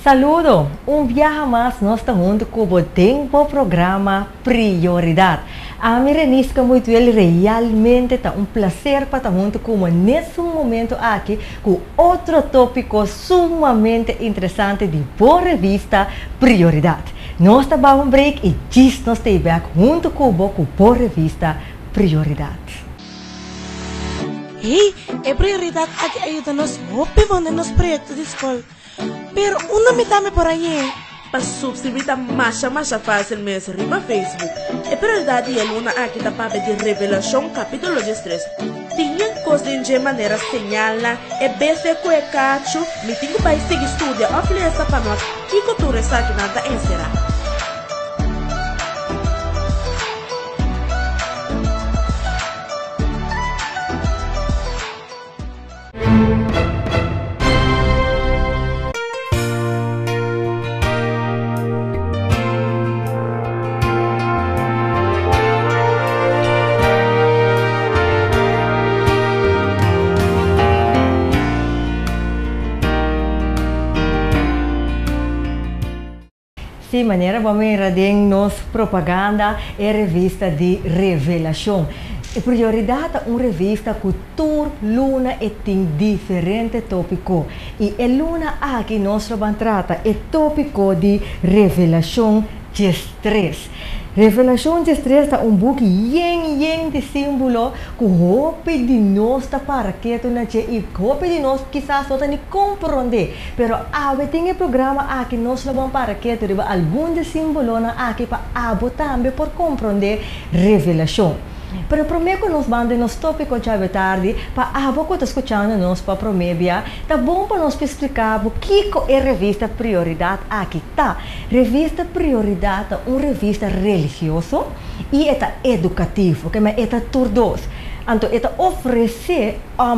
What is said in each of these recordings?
Saludo! Un biaha mas nos ta huntu ku bo den bo programa Prioridat. Ami Renisca Muituel realmente ta un placer pa ta huntu ku bo nes un momento aki ku otro tópiko sumamente interesante di bo revista Prioridat. Nos ta baha un break i djis nos ta ei bèk huntu ku bo ku bo revista Prioridat. Hey, e prioridat aki a yuda nos hopi bon den nos proyekto di skol. Pero unda mi tambe por a yega? Pa subscribi ta masha masha fácil mes riba Facebook. E prioridat di e luna aki ta papia di Revelashon kapítulo diestres. Tin yen kos den dje manera señalnan, e bestia ku e kachu, mi tin ku bai sigui studia òf lesa pa nos kiko tur esakinan ta enserá. Sí, manera bo a mira den nos propaganda e revista di Revelacion. E Prioridad ta un revista cu tur luna e tin diferente topico. Y e luna aki nos lo ban trata e topico di Revelacion diestres. Revelashon diestres ta un buki yen yen di símbolo ku hopi di nos ta para ketu na dje i hopi di nos kisas no ta ni komprondé. Pero awe den e programa aki nos lo bon para ketu riba algun di símbolonan aki pa abo tambe por komprondé Revelashon. Pero promé ku nos ban den nos tópiko djawe tardi, pa abo ku ta skuchando nos pa promé bia, ta bon pa nos splika bo kiko e revista Prioridat aki ta. Revista Prioridat ta un revista religioso i e ta edukativo, ke men e ta tur dos. Anto e ta ofresé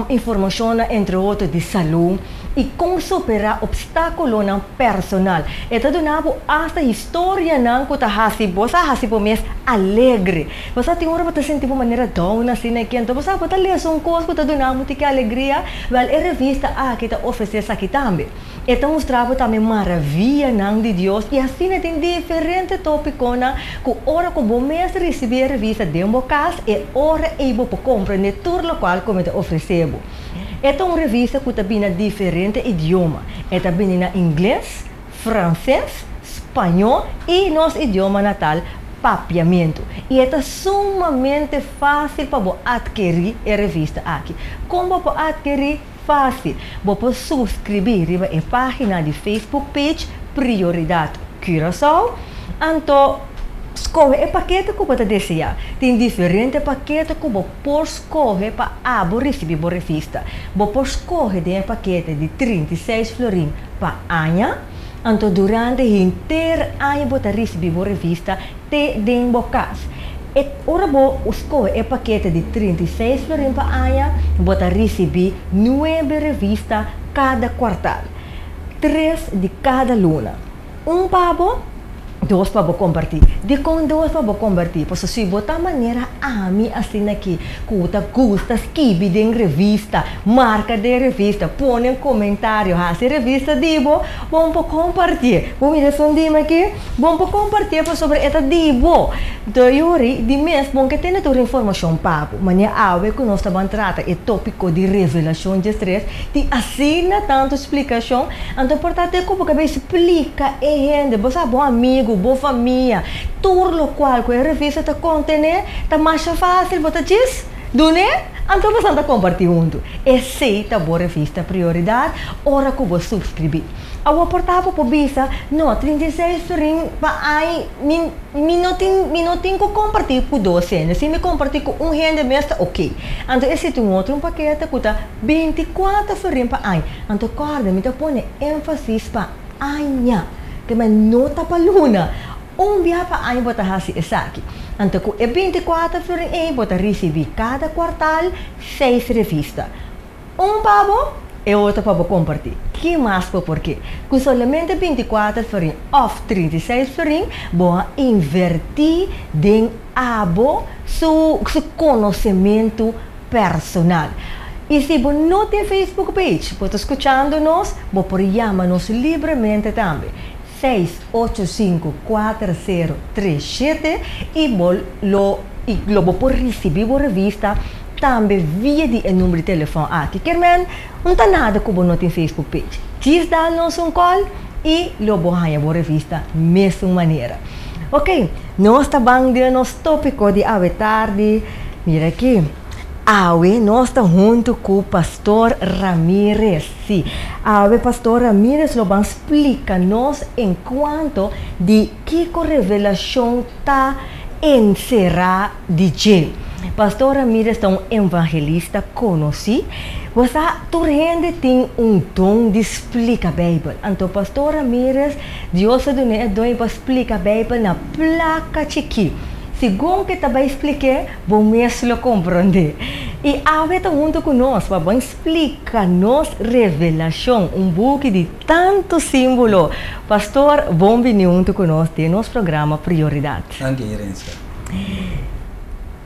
informashonnan entre otro di salú i kon superá opstákulonan personal. E ta duna bo asta historianan ku ta hasi bo sa hasi bo mes alegre. Bo sa tin ora bo ta sinti bo manera down asina aki, anto bo sa bo ta lesa un kos ku ta duna bo tiki alegria. Wèl e revista aki ta ofresé esaki tambe. E ta mustra bo tambe maravianan di Dios i asina tin diferente tópikonan ku ora ku bo mes risibí e revista den bo kas, e ora ei bo por komprendé tur lokual ku mi ta ofresé bo. E ta un revista ku ta bini na diferente idioma. E ta bini na ingles, franses, spañó i nos idioma natal, papiamentu. I e ta sumamente fásil pa bo atkerí e revista aki. Kon bo por atkerí? Fácil, bo por suscribí riba e página di Facebook page Prioridad Curaçao, anto scoge e pakete cu bo ta desea. Tin diferente pakete cu bo por scoge pa abo ricibi bo revista. Bo por scoge den e pakete di 36 florin pa aña, anto durante henter aña bo ta ricibi bo revista te den bo kas. E ora bo skohe e pakete di 36 florin pa aña, bo ta risibí nuebe revista kada kuartal, tres di kada luna. Un pa bo, dos pa bo kompartí. Dikon dos pa bo kompartí? Pasobra si bo ta manera ami asin'akí ku ta gusta skibi den revista, marka den revista, pone un komentario, hasi revista di bo, bo por kompartié. Bo mira esun dima akí? Bon por kompartié pasobra e ta di bo. Nto Yuri, di mes bon ke tene tur informashon pa bo. Manera awe ku nos ta ban trata e tópiko di Revelashon diestres, tin asina tantu splikashon, anto por ta te ku bo ka bay splika e hende, bo sa bo amigu, bo famia, tur lokual ku e revista ta kontené, ta masha fásil, bo ta djis dun'é, anto boso ta kompartí huntu. Esei ta bo revista Prioridat ora ku bo suskribí. Awor por ta bo por bisa, No, 36 florin pa ai, mi mi no tin mi no tin ku kompartí ku dos hende. Si mi kompartí ku un hende mes ta oké. Anto esei tin un otro un pakete ku ta 24 florin pa ai. Anto kòrda mi ta pone énfasis pa aña, ke men no ta pa luna. Un bia pa aña bo ta hasi esaki. Anto ku e 24 florin ei bo ta risibí kada kuartal seis revista. Un pa bo, e otro pa bo kompartí. Ki mas bo por ke? Ku solamente 24 florin òf 36 florin bo a invertí den abo su su konosementu personal. I si bo no tin Facebook page, bo ta skuchando nos, bo por yama nos libremente tambe, 6854037 i bo lo i lo bo por risibí bo revista tambe via di e number di telefòn aki. Kier men, no ta nada ku bo no tin Facebook page. Djis dal nos un kòl i lo bo haña bo revista mesun manera. Oke, nos ta ban den nos tópiko di awe tardi. Mira aki, awe nos ta huntu ku Pastor Ramirez. Sí, awe Pastor Ramirez lo ban splika nos enkuanto di kiko Revelashon ta enserá di dje. Pastor Ramirez ta un evangelista konosí. Bo sa, tur hende tin un don di splika Beibel. Anto Pastor Ramirez, Dios a dun'é e don pa splika Beibel na plaka chikí. Segun ku e ta bai splik'é, bo mes lo komprondé. I awe ta huntu ku nos pa ban splika nos Revelashon, un buki di tantu símbolo. Pastor, bon bini huntu ku nos den nos programa Prioridat. Danki, Herencia.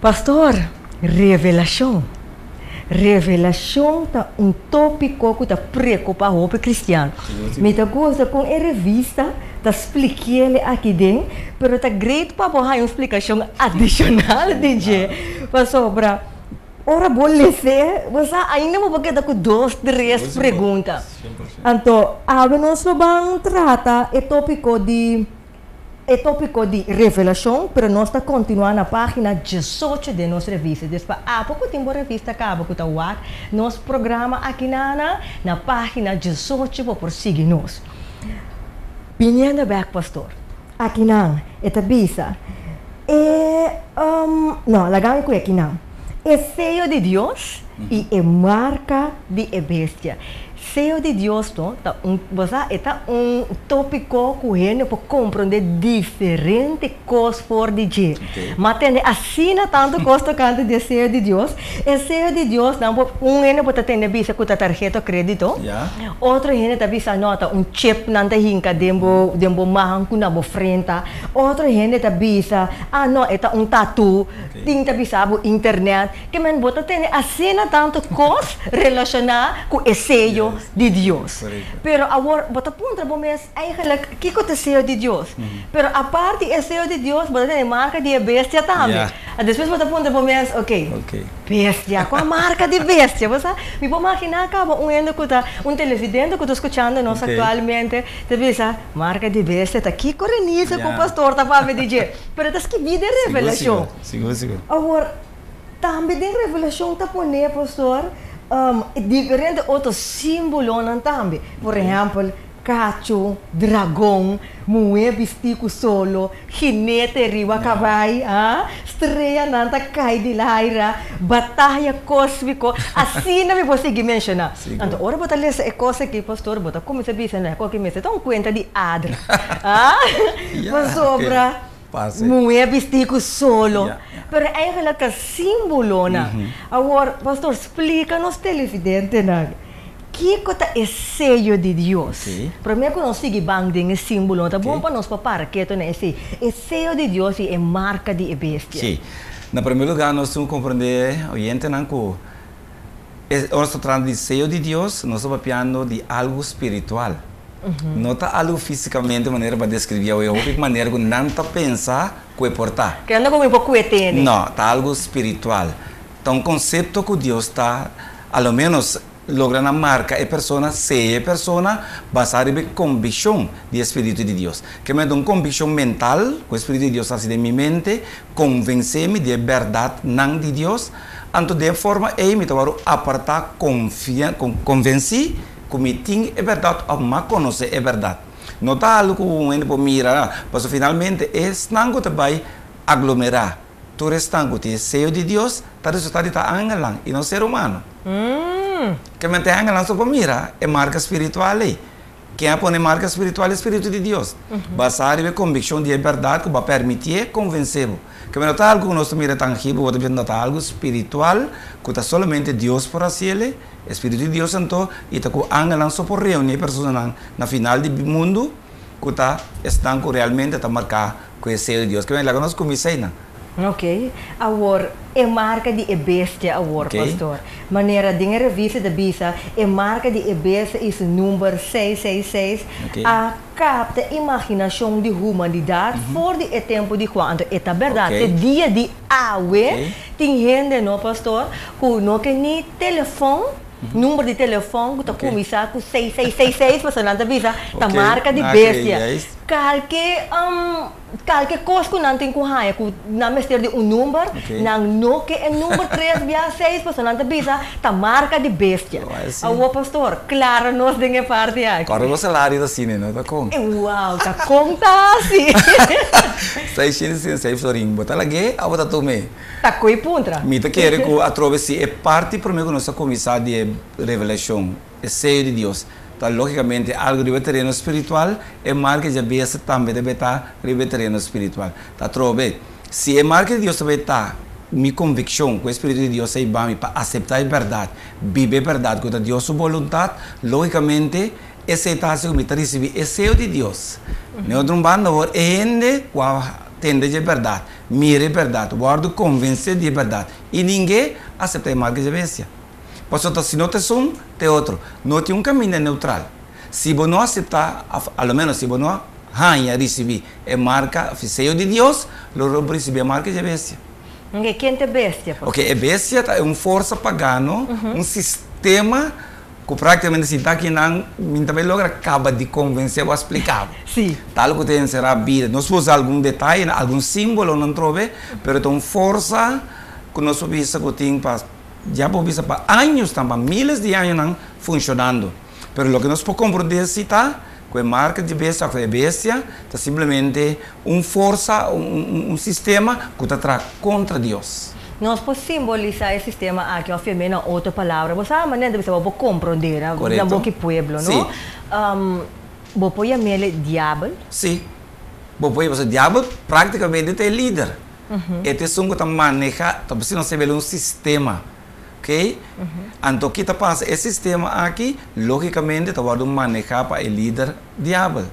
Pastor, Revelashon. Revelashon ta un tópiko ku ta preokupá hopi kristian. Mi ta gusta kon e revista ta splikiel aki den, pero ta great pa bo haña un splikashon adishonal di dje, pasobra ora bo les'é, bo sa ainda bo por keda ku dos, tres pregunta. Anto, awe nos lo ban trata e tópiko di. E tópiko di Revelashon, pero nos ta kontinuá na página 18 den nos revista. Dus pa abo ku tin bo revista kaba ku ta wak nos programa akinana, na página 18 bo por sigui nos. Biniendo bèk pastor, akinan e ta bisa e no, laga mi ku akinan, e seyo di Dios i e marka di e bestia. Seyo di Dios no ta un, bo sa, e ta un tópiko ku hende por komprondé diferente kos for di dje. Ma tende asina tantu kos tokante di e seyo di Dios. E seyo di Dios nan por, un hende por ta tende bisa ku ta tarheta krédito, otro hende ta bisa no, ta un chip nan ta hinka den bo, den bo man ku na bo frenta, otro hende ta bisa, ah no, e ta un tatú, tin ta bisa bo internet. Ke men bo ta tene asina tantu kos relashoná ku e seyo di Dios. Pero awor bo ta puntra bo mes eigenlijk kiko ta e seyo di Dios. Pero apart di e seyo di Dios bo ta tene marka di e bestia tambe. Despues bo ta puntra bo mes, ok, bestia, kua marka di bestia? Bo sa, mi por maginá kaba un hende ku ta, un televidente ku ta skuchando nos aktualmente ta bisa, marka di bestia ta kiko Renise ku pastor ta papia di dje? Pero ta skibí den Revelashon. Awor. Tambe den Revelashon ta pone, pastor, diferente otro símbolonan tambe. Por ehèmpel, kachu, dragon, muhé bistí ku solo, jinete riba kabai, streanan ta kai di laira, bataya kósmiko. Asina mi por sigui menshoná. Anto ora bo ta lesa e kos akí, pastor, bo ta kuminsá bisa, no, e koki mester ta un kuenta di adra. Pasobra. Muhé bistí ku solo. Pero eigenlijk ta símbolonan. Awor, pastor, splika nos televidentenan kiko ta e seyo di Dios. Promé ku nos sigui ban den e símbolonan, ta bon pa nos pa para ketu na esei. E seyo di Dios i e marka di e bestia. Sí. Na promé lugá nos tin ku komprendé, oyentenan, ku e ora nos ta trata di seyo di Dios, nos ta papiando di algu spiritual. No ta algu físikamente manera bo a deskribí awe, hopi manera ku nan ta pensa ku e por ta. Ke nan ta komo por kue tene. No, ta algu spiritual. Ta un konsepto ku Dios ta, a lo ménos, logra na marka e persona, seya e persona, basá riba e konvikshon di e Spiritu di Dios. Ke mester un konvikshon mental ku e Spiritu di Dios ta hasi den mi mente, konvensé mi di e bèrdatnan di Dios, anto den e forma ei mi ta wòrdu apartá, konfia, konvensí Ku mi tin e bèrdat òf m'a konosé e bèrdat. No ta algu ku un hende por mira, pasobra finalmente esnan ku ta bai aglomerá tur esnan ku tin e seyo di Dios ta resultá di ta angelnan i no ser humano. Kemente angelnan so por mira e marka spiritual ei. Ken a pone e marka spiritual? E spiritu di Dios. Basá riba e kombikshon di e bèrdat ku bo a pèrmitié konvensé bo. Kemente no ta algu ku nos ta mira tangibel, bo ta bisa no, ta algu spiritual ku ta solamente Dios por hasiel. E Spiritu di Dios anto, i ta ku angelnan so por reuní e personanan na final di mundu ku ta esnan ku realmente ta marká ku e seyo di Dios. Ke laga nos kuminsá einan. Ok. Awor, e marka di e bestia awor, pastor. Manera den e revista ta bisa, e marka di e bestia i su number 666 a kapta imaginashon di humanidat for di e tempu di Juan. Anto e ta bèrdat, te dia di awe tin hende, no pastor, ku no ke ni telefòn, number di telefòn ku ta kuminsá ku seis seis seis seis, pasobra nan ta bisa ta marka di bestia. Kalke Kalke kos ku nan tin ku haña ku nan mester di un number, nan no ke e number tres bia seis pasobra nan ta bisa ta marka di bestia. Awor pastor, klara nos den e parti aki. Kòrda bo salario ta asina, no ta kon? Wow, ta kon ta hasi? 666 florin, bo ta lag'é òf bo ta tum'é? Ta koe puntra. Mi ta kere ku atrobe si e parti promé ku nos a kuminsá di e revelashon, E seyo di Dios ta lógikamente algu riba e tereno spiritual, e marka djabiesa tambe debe ta riba e tereno spiritual. Ta atrobe, si e marka di Dios ta bay ta mi konvikshon ku e Spiritu di Dios a hiba mi pa aseptá e bèrdat, biba e bèrdat ku ta Dios su boluntat, lógikamente esei ta hasi ku mi ta risibí e seyo di Dios. Na e otro un banda awor, e hende ku a tende dje bèrdat, mira e bèrdat, wòrdu konvensé di e bèrdat i ningu'é aseptá e marka djabesia. Pasobra si no ta esun, ta e otro. No tin un kaminda neutral. Si bo no aseptá, òf a lo ménos si bo no haña, risibí, e marka òf e seyo di Dios, lo bo risibí e marka dje bestia. Oke, ken ta e bestia, pastor? Oke, e bestia ta un forsa pagano, un sistema ku práktikamente si ta kinan mi ta bai logra kaba di konvensé bo a splika bo. Sí. Tal ku ta enserá bida. Nos por usa algun detayenan, algun símbolonan trobe, pero ta un forsa ku nos por bisa ku tin pa. Ya por bisa pa añosnan, pa miles di añonan funshonando. Pero loke nos por komprondé si ta ku e marka di bestia òf e bestia ta simplemente un forsa, un sistema ku ta traha kontra Dios. Nos por simbolisá e sistema aki òf e na otro palabra. Bo sa manera ta bisa bo por komprondé na boki pueblo, no? Bo por yam'el diabel? Sí. Bo por yam'el, pasobra diabel práktikamente ta e lider. E ta esun ku ta maneha, ta por si nos tabela un sistema, ok? Anto ki ta pasa? E sistema aki logikamente ta wòrdu manehá pa e lider diabel.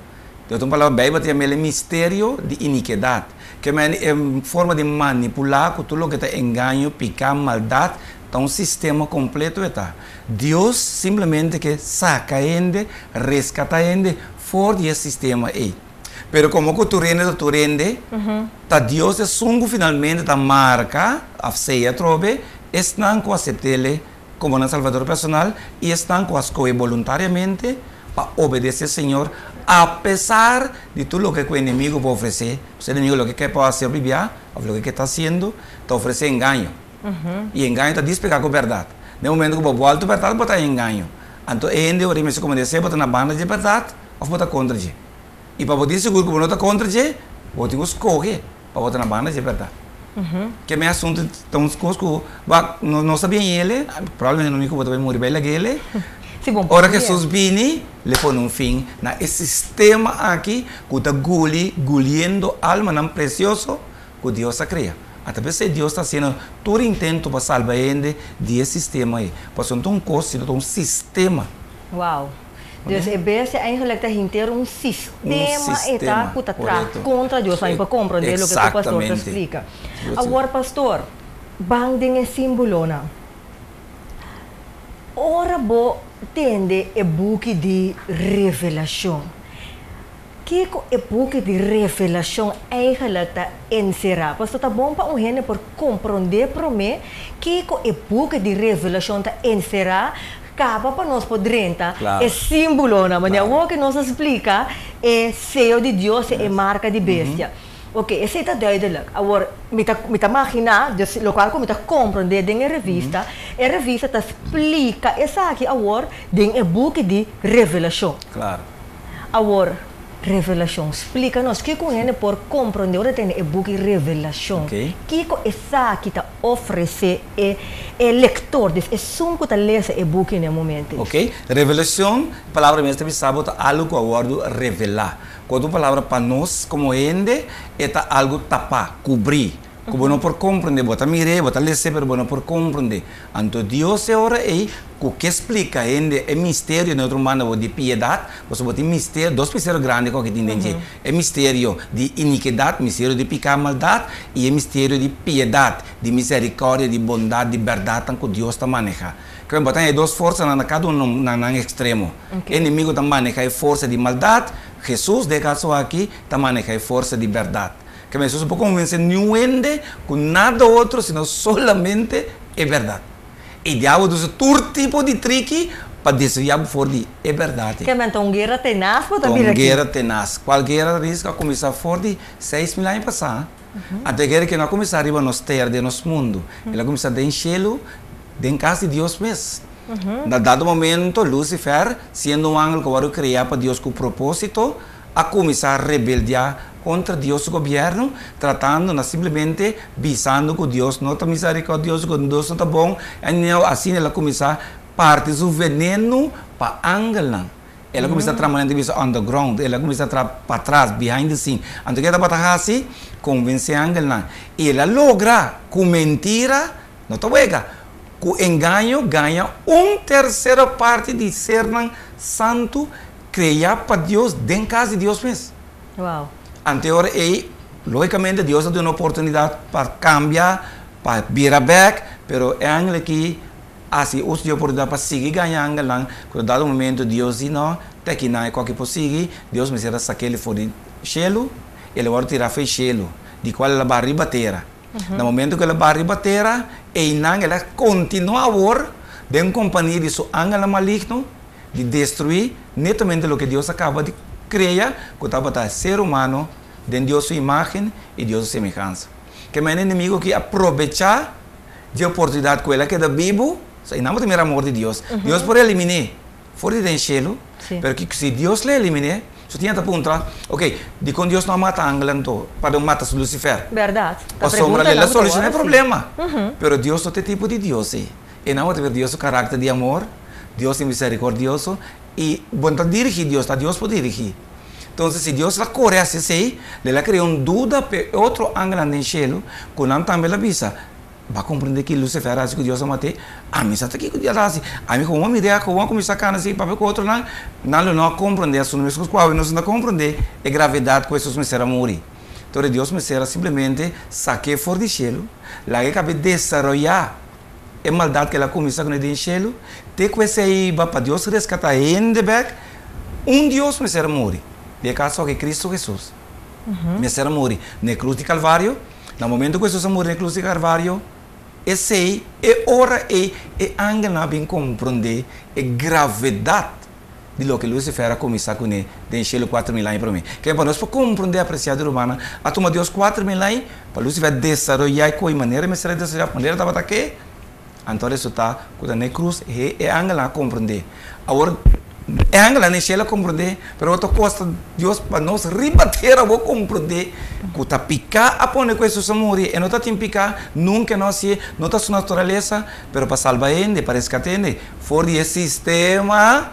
Den otro palabra, Beibel ta yam'el e misterio di inikedat. Ke mende e forma di manipulá ku tur loke ta engaño, piká, maldat, ta un sistema kompleto e ta. Dios simplemente ke saka hende, reskatá hende for di e sistema ei. Pero komo ku tur hende ta tur hende, ta Dios esun ku finalmente ta marka òf seya atrobe esnan ku asept'El komo nan Salbador personal i esnan ku a skohe boluntariamente pa obedesé Señor apesar di tur loke ku enemigo por ofresé. Pasobra enemigo loke ke por hasi hopi bia òf loke ke ta hasiendo ta ofresé engaño. I engaño ta dispegá ku bèrdat. Den momento ku bo bòltu bèrdat bo ta engaño. Anto e hende ora e mester komedesé bo ta na banda dje bèrdat òf bo ta kontra dje. I pa bo tin sigur ku bo no ta kontra dje, bo tin ku skohe pa bo ta na banda dje bèrdat. Ke mi asuntu ta un kos ku bo no sa bien yele, probablemente no mi ku bo ta bai muri bai lag'ele. Ora Hesus bini, le pone un fin na e sistema aki ku ta guli, guliendo almanan presioso ku Dios a krea. Ata p'esei Dios ta hasiendo tur intento pa salba hende di e sistema ei. Pasobra no ta un kos, sino ta un sistema. Wow. Dus e bestia eigenlijk ta henter un sistema e ta ku ta traha kontra Dios. Mi por komprondé loke ku pastor ta splika. Awor pastor, ban den e símbolonan. Ora bo tende e buki di Revelashon, kiko e buki di Revelashon eigenlijk ta enserá? Pasobra ta bon pa un hende por komprondé promé kiko e buki di Revelashon ta enserá, kaba pa nos por drenta e símbolonan. Manera awor ku nos a splika e seyo di Dios i e marka di bestia. Oke, esei ta duidelijk. Awor, mi ta mi ta maginá, dus lokual ku mi ta komprondé den e revista, e revista ta splika esaki awor den e buki di Revelashon. Awor, Revelashon. Splika nos kiko un hende por komprondé ora tende e buki Revelashon. Kiko esaki ta ofresé e e lektor, dus esun ku ta lesa e buki na e momento ei? Ok. Revelashon, palabra mes ta bisa bo ta algu ku a wòrdu revelá. Ku otro palabra, pa nos komo hende e ta algu tapá, kubrí. Ku bo no por komprondé. Bo ta mir'é, bo ta les'é, pero bo no por komprondé. Anto Dios e ora ei ku ke splika hende e misterio, den otro banda bo di piedat, pasobra bo tin misterio, dos misterio grandi ku aki tin den dje, e misterio di inikidat, misterio di piká, maldat, i e misterio di piedat, di miserikòrdia, di bondat, di bèrdatnan ku Dios ta manehá. Kende bo ta haña e dos forsanan na kada un na nan ekstremo. E enemigu ta manehá e forsa di maldat, Hesus, den e kaso aki, ta manehá e forsa di bèrdat. Kende Hesus no por konvensé niun hende ku nada otro sino solamente e bèrdat. E diabel ta usa tur tipo di triki pa desviá bo for di e bèrdat ei. Kende ta un guera tenas bo ta Ta un bira aki. guera tenas. Kual guera riska a kuminsá for di 6000 aña pasá? Anto e guera ke no a kuminsá riba nos tera, den nos mundu. El a kuminsá den shelu, den kas di Dios mes. Na dado momento, Lucifer, siendo un angel ku a wòrdu kreá pa Dios ku propósito, a kuminsá rebeldiá kontra Dios su gobièrnu, tratando na simplemente bisando ku Dios no ta miserikòrdioso, ku Dios no ta bon, asina el a kuminsá parti su venenu pa angelnan. El a kuminsá traha manera di bisa underground, el a kuminsá traha patras, behind the scene. Anto ke e tabata hasi? Konvensé angelnan. I el a logra ku mentira, no ta wega, ku engaño gaña un tersera parti di sernan santu kreá pa Dios den kas di Dios mes. Wow. Anto e ora ei, lógikamente Dios a duna oportunidat pa kambia, pa bira bèk, pero e angel aki Hasi uso di oportunidat pa sigui gaña angelnan, ku na dado momento Dios di no, te aki nan e koki por sigui, Dios mester a sak'el for di shelu, el a wòrdu tirá for di shelu, di kual el a baha riba tera. Na momento ku el a baha riba tera, einan el a kontinuá awor den kompania di su angelnan maligno di destruí netamente loke Dios a kaba di krea, ku tabata ser humano den Dios su imágen i Dios su semehansa. Ke mende enemigu aki a probechá Dje oportunidat ku el a keda bibu, so einan bo ta mira amor di Dios. Dios por elimin'é for di den shelu, pero ki si Dios lo elimin'é, su tin a ta puntra, ok, dikon Dios no a mata angel anto, pardon, mata Lucifer? Bèrdat. Ta Pasobra pregunta el a nan ku ta solushoná e wòrdu hasi. problema. Pero Dios no ta e tipo di Dios ei. Einan bo ta mira Dios su karakter di amor, Dios ta miserikordioso, i bo no ta dirigí Dios, ta Dios por dirigí. Entonces, si Dios la kore hasi esei, el a krea un duda p'e otro angelnan den shelu, ku nan tambe la bisa, Bo a komprendé ki Lucifer a hasi ku Dios a mat'é? Ami sa ta kiko Dios a hasi. Ami komo a mir'é, komo a kuminsá kana así papia ku otronan, nan lo no a komprendé asuntu meskos ku awe nos no ta komprendé e gravedat ku Hesus mester a muri. Entonces, Dios mester a simplemente sak'é for di shelu, laga e kabe desaroyá e maldat ku el a kuminsá kuné den shelu, te ku esei iba pa Dios reskatá hende bèk, un Dios mester a muri, den e kaso aki Kristu Hesus mester a muri na e krus di Kalvario. Na momentu ku Hesus a muri na e krus di Kalvario, esei, e ora ei e angelnan a bin komprondé e gravedat di loke Lucifer a kuminsá kuné den shelu 4000 aña promé. Ke pa nos por komprondé, apresiado rumannan, a tuma Dios 4000 aña pa Lucifer desaroyá e koe manera mester a desaroyá, manera tabata ke, anto a resultá ku ta na e krus e e angelnan a komprondé. Awor, e angelnan den shelu a komprondé, pero awor ta kosta Dios pa nos riba tera awor komprondé ku ta piká a pone ku Hesus a muri. E no ta tin piká, nunka e no hasié, no ta su naturalesa, pero pa salba hende, pa reskat'é hende for di e sistema,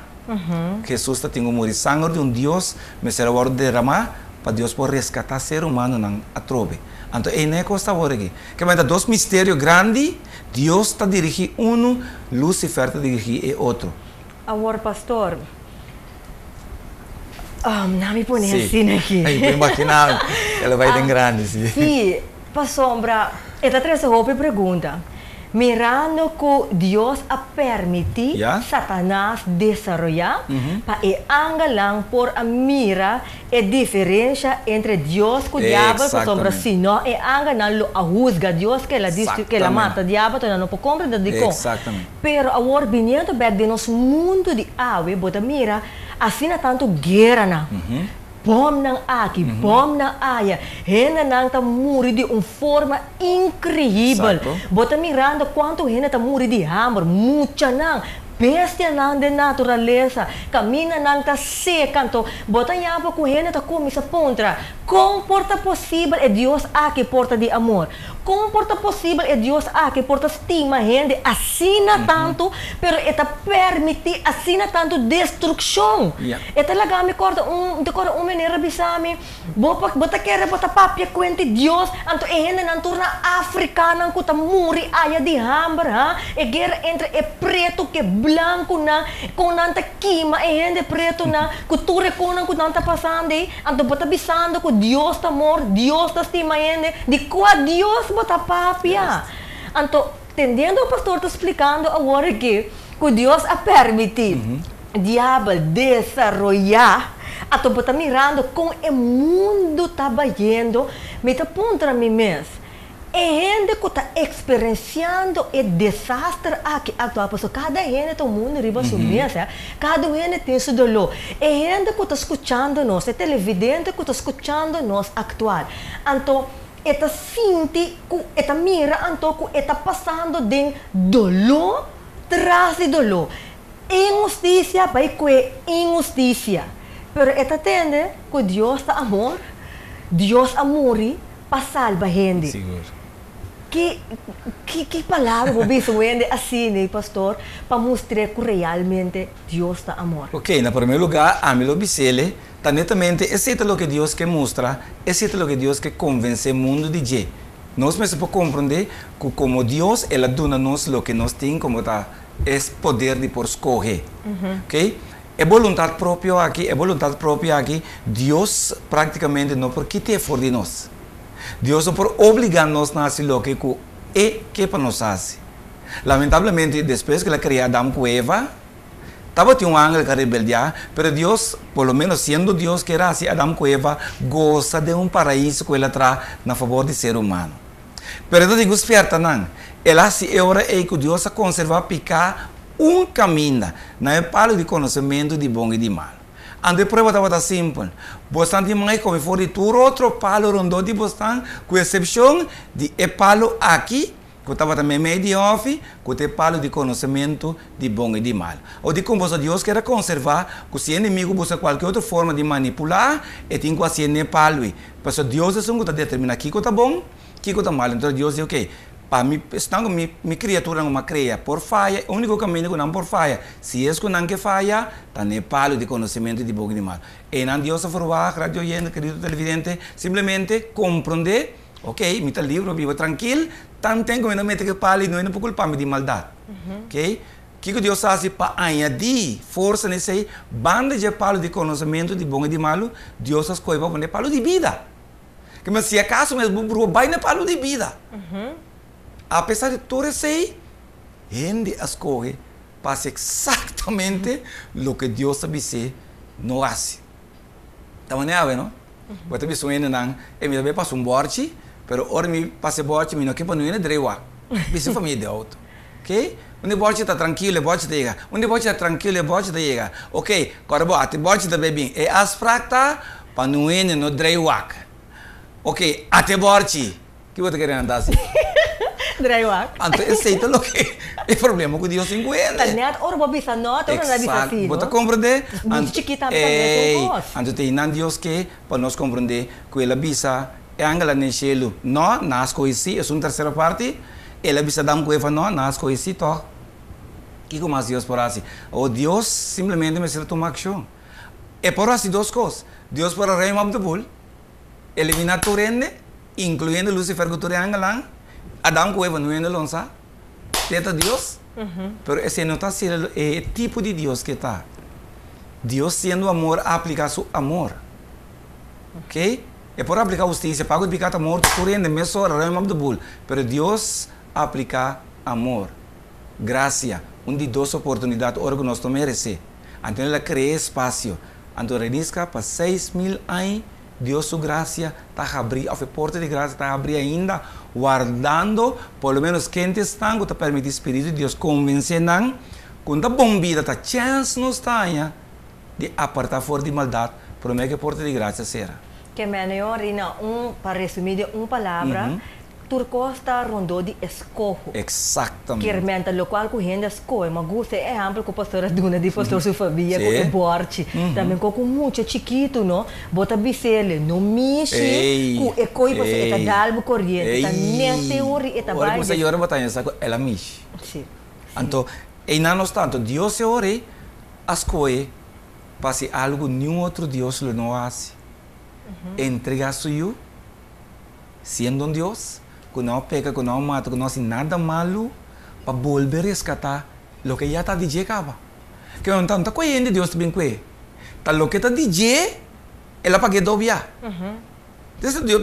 Hesus ta tin ku muri. Sanger di un Dios mester a wòrdu deramá pa Dios por reskatá ser humanonan atrobe. Anto ei e kos ta awor aki. Ke manda dos misterio grandi, Dios ta dirigí unu, Lucifer ta dirigí e otro. Awor pastor, na mi pone Sí. asina aki. Ay, por imaginá, el a bai den grandi, sí. Sí, pasobra e ta trese hopi pregunta. Mirando ku Dios a permití Satanas desaroyá pa e angelnan por a mira e diferensha entre Dios ku Diabel, pasobra si no e angelnan lo a husga Dios ku el a ku el a mata Diabel, enton nan no por komprendé dikon. Pero awor biniendo bèk den nos mundu di awe bo ta mira asina tantu gueranan. Bòmnan aki, bòmnan aya, hendenan ta muri di un forma inkreibel. Bo ta mirando kuantu hende ta muri di hamber, muchanan, bestianan den naturalesa, kamindanan ta seka. Anto bo ta yama ku hende ta kuminsá puntra, Kon por ta posibel e Dios aki por ta di amor? Kon por ta posibel e Dios aki por ta stima hende asina tantu, pero e ta permití asina tantu destrukshon? E ta laga mi kòrda un, mi ta kòrda un meneer a bisa mi, Bo pa, bo ta kere bo ta papia kuenti Dios, anto e hendenan tur na Afrikanan ku ta muri aya di hamber, ha? E guera entre e pretu ku e blankunan, kon nan ta kima e hende pretunan, ku tur e konan ku nan ta pasando ei, anto bo ta bisando ku Dios ta amor, Dios ta stima hende, di kua Dios bo ta papia? Anto, tendiendo pastor ta splikando awor aki ku Dios a permití diabel desaroyá, anto bo ta mirando kon e mundu ta bayendo, mi ta puntra mi mes, E hende ku ta eksperensiando e desaster aki aktual, pasobra kada hende ta un mundu riba su mes, kada un hende tin su doló. E hende ku ta skuchando nos, e televidente ku ta skuchando nos aktual, anto e ta sinti ku e ta mira anto ku e ta pasando den doló tras di doló. Inhustisia bai kue inhustisia. Pero e ta tende ku Dios ta amor, Dios a muri pa salba hende. Sigur. Ki ki ki palabra bo bisa un hende asina, pastor, pa mustr'é ku realmente Dios ta amor? Ok, na promé lugá ami lo bis'el, ta netamente esei ta loke Dios ke mustra, esei ta loke Dios ke konvensé mundu di dje. Nos mester por komprondé ku komo Dios el a duna nos loke nos tin komo ta e poder di por skohe. Ok, e boluntat propio aki, e boluntat propio aki, Dios práktikamente no por kit'é for di nos. Dios no por obligá nos na hasi loke ku E ke pa nos hasi. Lamentablemente, despues ku El a krea Adam ku Eva, tabatin un angel ku a rebeldiá, pero Dios, por lo ménos siendo Dios, kier hasi Adam ku Eva gosa den un paraíso ku El a traha na fabor di ser humano. Pero e ta tin ku spièrta nan. El a hasi e ora ei ku Dios a konservá piká un kaminda na e palu di konosementu di bon i di malu. Anto e prueba tabata simpel, Bosnan tin mai kome for di tur otro palu rondó di bosnan, ku eksepshon di e palu aki ku tabata meimei di hòfi, ku ta e palu di konosementu di bon i di malu. Awor dikon boso Dios kier a konservá ku si e enemigu buska kualke otro forma di manipulá, e tin ku hasié n'e palu ei? Pasobra Dios esun ku ta determiná kiko ta bon, kiko ta malu. Entonces Dios di, Oke, pa mi, esnan ku mi, mi kriaturanan ku mi a krea por faya, e úniko kaminda ku nan por faya, si es ku nan ke faya, ta n'e palu di konosementu di bon i di malu. Einan Dios a ferwagt, radio oyente, kerido televidente, simplemente komprondé, oke, mi ta libre pa biba trankil, tanten ku mi no mete ku e palu i no por kulpa mi di maldat. Oke? Kiko Dios a hasi pa añadí forsa na esei? Banda dje palu di konosementu di bon i di malu, Dios a skohe pa pone e palu di bida. Ke men si akaso mes bo brua bai na e palu di bida. Apesar di tur esei, hende a skohe pa hasi eksaktamente loke Dios a bis'é no hasi. Ta manera awe, no? Bo ta bisa un hendenan, E mi ta bai pasa un bòrchi, pero ora mi pasa e bòrchi mi no ke pa no hende drei wak. Bisa e famia di outo. Ok, un e bòrchi ta trankilo, e bòrchi ta yega. Un e bòrchi ta trankilo, e bòrchi ta yega. Ok, kòrda bo, ata e bòrchi ta bai bin. E afsprak ta pa no hende no drei wak. Ok, ata e bòrchi. Ki bo ta kere nan ta hasi? Drei wak. Anto esei ta loke e problema ku Dios tin ku hende. Ta nèt ora bo bisa nò, ta ora nan bisa si, no? Bo ta komprendé? Muchu chikí tambe ta mesun kos. Anto ta einan Dios ke pa nos komprendé ku el a bisa e angelnan den shelu, Nò, nan a skohe sí, esun tersera parti. El a bisa Adam ku Eva, Nò, nan a skohe sí tòg. Kiko mas Dios por hasi? Awor Dios simplemente mester a tuma akshon. E por hasi dos kos. Dios por a ruim op de boel, eliminá tur hende, inkluyendo Lucifer ku tur e angelnan. Adam ku Eva no hende lo sa. Te ta Dios. Pero esei no ta asina e tipo di Dios ke ta. Dios siendo amor a apliká su amor. Ok? E por apliká hustisia, pago di piká ta morto, tur hende mesora, ruim op de boel. Pero Dios a apliká amor, grasia, un di dos oportunidat ora ku nos no meresé. Anto El a krea espasio. Anto Reniska, pa 6000 añ Dios su grasia ta habrí, òf e porta di grasia ta habrí ainda, wardando por lo ménos kende esnan ku ta permití Spiritu di Dios konvensé nan ku ta bon bida, ta chèns nos ta haña di apartá for di maldat promé ku e porta di grasia sera. Ke menion Rina, un pa resumí den un palabra, Tur kos ta rondó di eskoho. Eksaktamente. Kier men ta lokual ku hende a skohe. Mi a gusta e ehèmpel ku pastor a duna di pastor su famia ku e bòrchi. Tambe kon ku mucha chikitu no, bo ta bis'el no mishi ku e koi pasobra e ta dal bo koriente. Ta net teori e ta Ora bai. ku bo sa yora bo ta haña sa ku el a mishi. Anto einan nos ta. Anto Dios e ora ei a skohe pa hasi algu ku niun otro Dios lo no hasi. Entregá su yu. Siendo un Dios ku no a peka, ku no a mata, ku no a hasi nada malu, pa bolbe reskatá loke ya ta di dje kaba. Ke no ta ku e hende Dios ta bin kue, ta loke ta di dje el a pag'é dobia. Entonces Dios,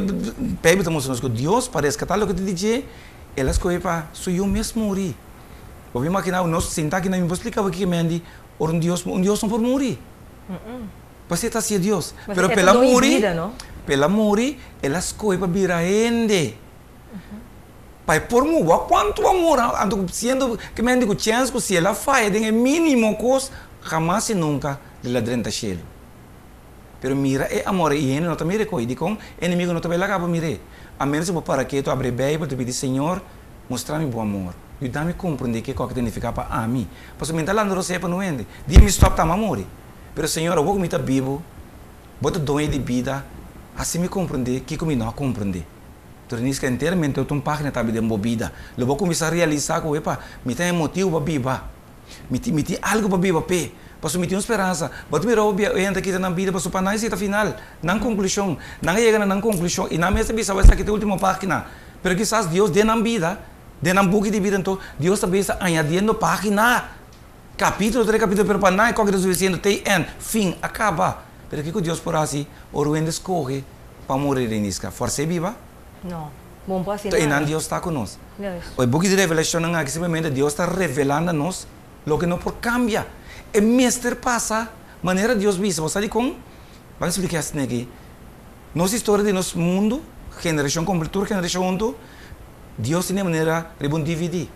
Beibel ta mustra nos ku Dios pa reskatá loke ta di dje, el a skohe pa su Yu mes muri. Bo por imaginá nos sinta aki na mi por splika bo kiko mendi ora un Dios, un Dios no por muri. Pasé ta hacié Dios. Pero p'el a muri, p'el a muri, el a scohe pa bira hende. Pa e por muri. Wak cuanto amor! Anto siendo ke men di cu chens cu si el a faya den e minimo cos, hamas y nunca el a drenta cielo. Pero mira e amor y hende no ta mira e coy. Dicon? E enemigo no ta bay laga bo mir'é. A menos cu bo para keto, abri e Bijbel, ta pidi, Señor, mustra mi bo amor. Yuda mi comprende kico aki ta nifica pa ami. Pasobra mi ta landa rosea pa no hende. Dia mi stop ta mi a muri. Pero Señor, awor ku mi ta bibu, Bo ta doño di bida, hasi mi komprendé kiko mi no a komprendé. Torniska enteramente otro un página ta habri den bo bida. Lo bo kuminsá realisá ku, epa, mi ta e motibu pa biba. Mi tin, mi tin algu pa biba p'e. Pasobra mi tin un speransa. Bo ta mira hopi hende ta kita nan bida pasobra pa nan esei ta final, nan konklushon. Nan a yega na nan konklushon i nan mes ta bisa, Esaki ta e último página. Pero kisas Dios den nan bida, den nan buki di bida anto, Dios ta bisa añadiendo página. Capítulo tras capítulo, pero pa nan e koke ta suficiente te en fin a caba. Pero kico Dios por haci ora un hende scoge pa muri Reniska? Forc'é biba? No. Bon por haci Entonces nada. einan Dios ta cu nos. Yes. E buki di Revelacionnan aki simplemente Dios ta revela na nos loke no por cambia. E mester pasa manera Dios bisa. Bo sa dicon? Ban splica esaki aki. Nos historia di nos mundo, generacion completo, tur generacion hunto, Dios tin e manera riba un DVD.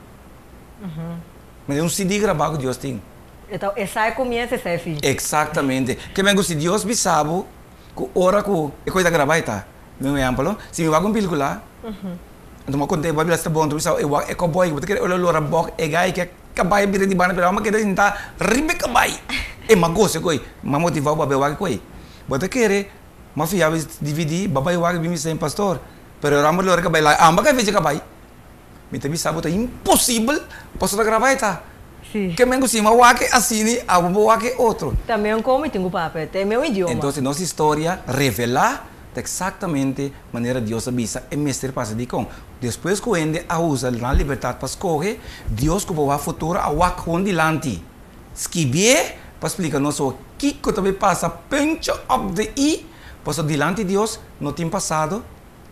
Manera un CD grabá ku Dios tin. E ta esei komienso, esei fin. Eksaktamente. Ke men ku si Dios bisa bo ku ora ku e kos ta grabá e ta. Mi un ehèmpel, si mi wak un pelikula, anto mi a konta e bo a bisa ta bon, anto mi bisa e wak e kòbòi ku bo ta kere ora lora bòk e gai ke kabai a bira di banda pero amo a keda sintá riba e kabai. E mi a gosa e koi, mi a motivá bo a bai wak e koi. Bo ta kere mi a fia bo e DVD, bo a bai wak i bin bisa mi pastor, pero ora amo lora e kabai la amo a kai fecha e kabai. Mi ta bisa bo ta imposibel pasobra ta graba e ta. Sí. Ke men ku si mi a wak e asini, abo bo wak e otro. Ta meun kon mi tin ku papia, ta e meun idioma. Entonces nos historia revelá ta eksaktamente manera Dios a bisa e mester pasa. Dikon? Despues ku hende a usa nan libertat pa skohe, Dios ku bo wak futuro a wak hon dilanti. Skibié pa splika nos awor kiko ta bay pasa puntje op de i, pasobra dilanti Dios no tin pasado,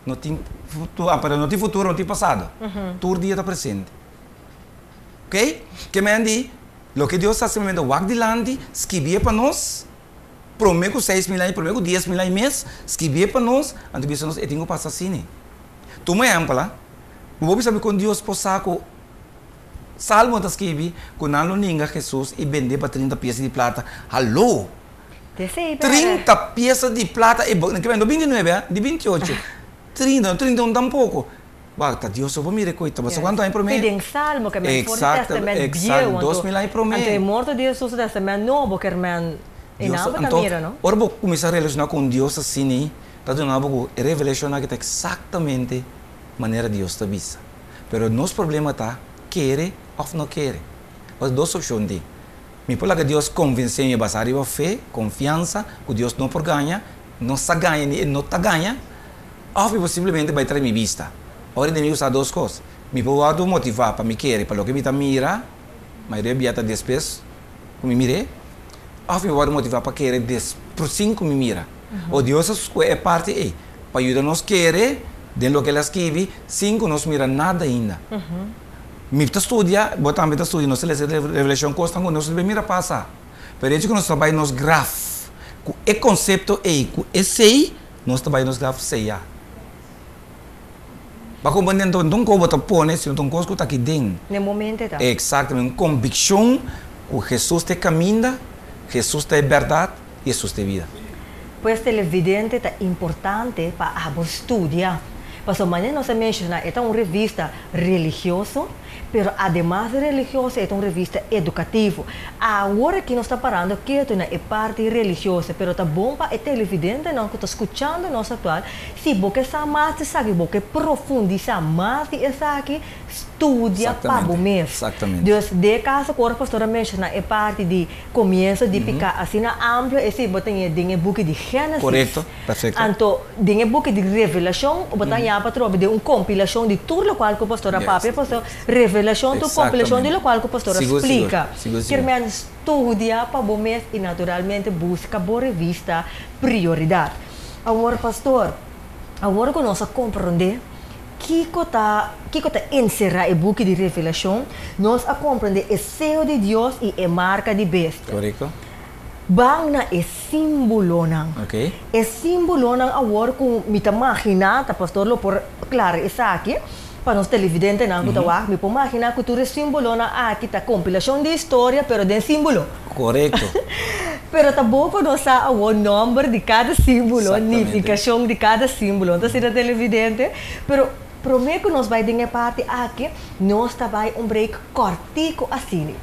No tin futuro, ah, perdon, no tin futuro, no tin pasado. Tur dia ta presente. Ok? Ke men di, loke Dios ta hasi momento wak dilanti, skibié pa nos, promé ku 6000 aña, promé ku 10,000 aña mes, skibié pa nos, anto bisa nos e tin ku pasa asina. Tuma ehèmpel, ah. Bo por bisa mi kon Dios por sa ku Salmo ta skibi ku nan lo ninga Hesus i bendé pa 30 piesa di plata? Haló! 30 piesa di plata e bo, no 29 ha, di 28, 30, no 31 tampoco. Wak, ta Dios so por mira e koe, ta basa kuantu aña promé? Pidi en Salmo ke men for di Testament Bieu, anto, 2000 aña promé. Anto e morto di Hesus Testament Nobo ker men e nan bo ta mira, no? Ora bo kuminsá relashoná ku un Dios asina, ta duna bo ku e revelashon aki ta eksaktamente manera Dios ta bisa. Pero nos problema ta kere òf no kere. Pasobra dos opshon tin. Mi por laga Dios konvensé mi basá riba fe, konfiansa, ku Dios no por gaña, no sa gaña ni e no ta gaña, òf mi por simplemente bai trae mi bista. Ora e enemigu sa dos kos, mi por wòrdu motivá pa mi kere pa loke mi ta mira, mayoria bia ta despues ku mi mir'é, òf mi por wòrdu motivá pa kere sin ku mi mira. O Dios a skohe e parti ei pa yuda nos kere den loke el a skibi sin ku nos mira nada ainda. Mi ta studia, bo tambe ta studia, nos ta lesa Revelashon, kosnan ku nos no ta mira pasa. Pero hecho ku nos ta bai nos graf ku e konsepto ei, ku esei, nos ta bai nos graf seyá. Bo a komprende? Anto, no ta un kos bo ta pone, sino ta un kos ku ta aki den. Na e momento ta. Eksaktamente, un konvikshon ku Hesus ta e kaminda, Hesus ta e bèrdat i Hesus ta e bida. Pues televidente ta importante pa abo studia. Paso manera nos a menshoná, e ta un revista religioso, pero ademas di religioso e ta un revista edukativo. Awor aki nos ta parando ketu na e parti religioso, pero ta bon pa e televidentenan ku ta skuchando nos aktual, si bo ke sa mas di esaki, bo ke profundisá mas di esaki, studia pa bo mes. Dus den e kaso ku ora pastor a menshoná e parti di komienso di piká asina amplio, esei bo ta haña den e buki di Génesis. Korekto, perfekto. Anto den e buki di Revelashon bo ta haña pa trobe den un kompilashon di tur lokual ku pastor a papia, pasobra Revelashon ta un kompilashon di lokual ku pastor a splika. Kier men studia pa bo mes i naturalmente buska bo revista Prioridat. Awor pastor, awor ku nos a komprondé Kiko ta kiko ta enserá e buki di Revelashon? Nos a komprendé e seo di Dios i e marka di bestia. Korekto. Ban na e símbolonan. Oké. E símbolonan awor ku mi ta maginá, ta pastor lo por klara esaki pa nos televidentenan ku ta wak, mi por maginá ku tur e símbolonan aki ta kompilashon di historia pero den símbolo. Korekto. Pero ta bo ku nos sa awor nòmber di kada símbolo, nifikashon di kada símbolo. Anto asina televidente. Pero promé ku nos bai den e parti aki, nos ta bai un break kòrtiku asina.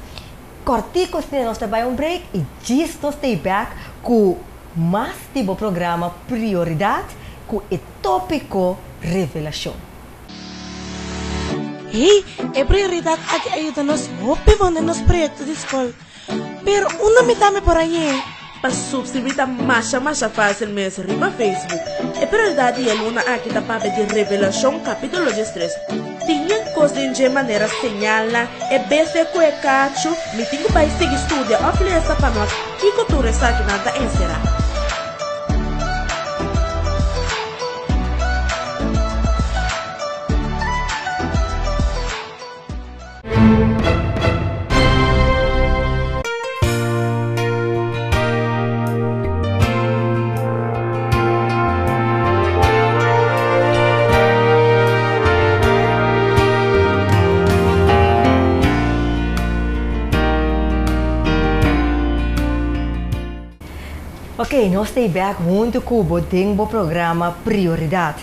Kòrtiku asina nos ta bai un break i djis nos ta i bèk ku mas di bo programa Prioridat ku e tópiko Revelashon. Hey, e prioridat aki a yuda nos hopi bon den nos proyekto di skol. Pero unda mi tambe por hañ'é? Pa subscribí ta masha masha fácil mes riba Facebook. E prioridat di e luna aki ta papia di Revelashon kapítulo diestres. Tin yen kos den dje manera señalnan, e bestia ku e kachu, mi tin ku bai sigui studia òf lesa pa nos kiko tur esakinan ta enserá. Ok, nos ta bek huntu ku bo den bo programa Prioridat.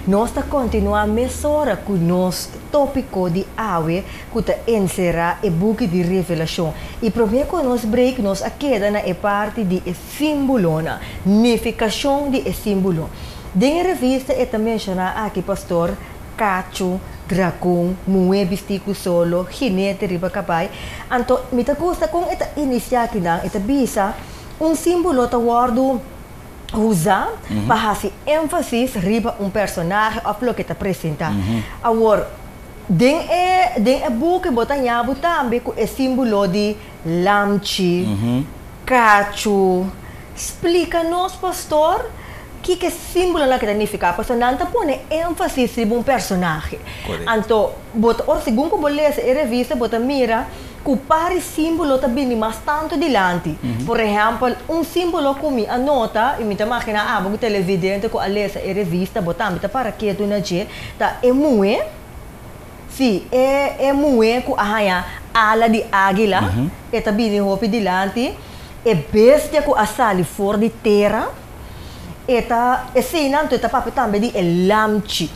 Nos ta kontinuá mesora ku nos Tópiko di awe ku ta enserá e buki di Revelashon. I promé ku nos break nos a keda na e parti di e símbolonan, nifikashon di e símbolo. Den e revista e ta menshoná aki pastor, kachu, dragon, muhé bistí ku solo, jinete riba kabai. Anto mi ta gusta kon e ta inisiá akinan, e ta bisa un símbolo ta wòrdu. usa pa hasi énfasis riba un personahe òf loke ta presentá. Awor, den e den e buki bo ta haña bo tambe ku e símbolo di lamchi, kachu. Splika nos, pastor, kiko e símbolonan aki ta nifiká, pasobra nan ta pone énfasis riba un personahe. Anto, bo ta ora segun ku bo lesa e revista bo ta mira Ku par di símbolo ta bini mas tantu dilanti. Por ehèmpel, un símbolo ku mi a nota, i mi ta maginá abo ku televidente ku a lesa e revista, bo tambe ta para ketu na dje, ta e muhé, sí, e e muhé ku a haña ala di águila, e ta bini hopi dilanti, e bestia ku a sali for di tera, e ta, eseinan anto e ta papia tambe di e lamchi.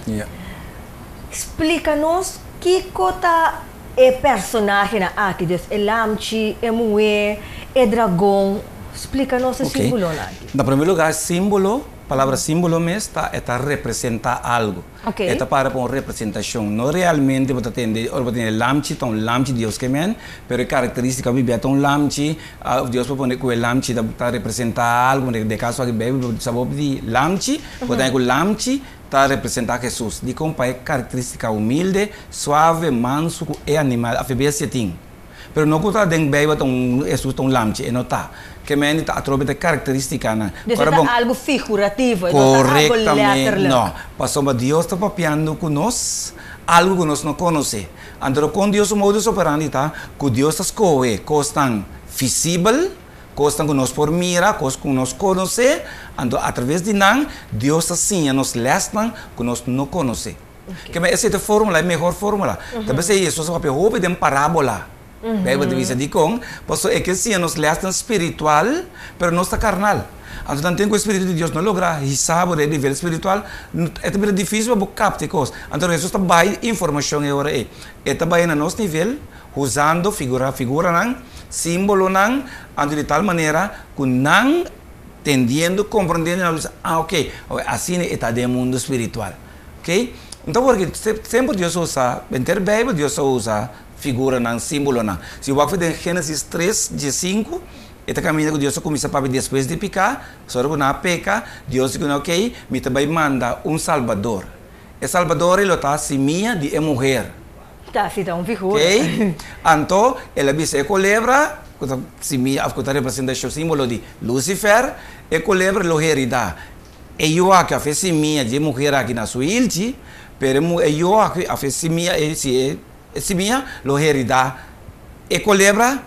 Splika nos kiko ta E personahenan aki, dus e lamchi, e muhé, e dragon, splika nos e símbolonan aki. Na primer lugar, símbolo, palabra símbolo mes ta e ta representá algu. E ta para pa un representashon. No realmente bo ta tende, ora bo tende lamchi ta un lamchi Dios ke men, pero e karakterístika bibia ta un lamchi, òf Dios por pone ku e lamchi ta representá algu, den e kaso aki Beibel bo sa bo di lamchi, bo ta haña ku lamchi Ta representá Hesus. Dikon? Pa e karakterístika humilde, suave, mansu ku e animal òf e bestia tin. Pero no ku ta den Beibel ta un Hesus ta un lamchi, e no ta. Ke mende ta atrobe ta e karakterístikanan. Dus e ta algu figurativo, e no ta algu Korektamente, letterlijk. no. Pasobra Dios ta papiando ku nos algu ku nos no konosé. Anto kon Dios su modus operandi ta? Ku Dios ta skohe kosnan visibel, Kosnan ku nos por mira, kos ku nos konosé, anto atraves di nan Dios ta siña nos lèsnan ku nos no konosé. Keme esei ta e fórmula, e mehor fórmula. Ta p'esei Hesus a papia hopi den parábola. Bijbel ta bisa dikon, pasobra e ke siña nos lèsnan spiritual, pero nos ta karnal. Anto tanten ku e Spiritu di Dios no logra hisa bo den e nivel spiritual, e ta bira difísil pa bo kapta e kos. Anto Hesus ta bai informashon e ora ei. E ta bai na nos nivel, usando figura, figuranan, símbolonan, anto di tal manera ku nan tendiendo, komprondiendo, nan lo bisa, ah oke, asina e ta den e mundu spiritual. Oke? Anto awor ki semper Dios a usa, henter Bijbel Dios a usa figuranan, símbolonan. Si wak den Génesis tres, diesinku, e ta kaminda ku Dios a kuminsá papia despues di piká, pasobra ku nan a peka, Dios di ku nan, oke, mi ta bai manda un Salbador. E Salbador ei lo ta simia di e muher. Ta, si ta un figura. Oke? Anto, el a bisa e kolebra, ku ta simia òf ku ta representashon, símbolo di Lucifer, e kolebra lo heridá E yu aki of e simia dje muher aki na su hilchi, pero e yu aki of e simia, e si e simia lo herida e kolebra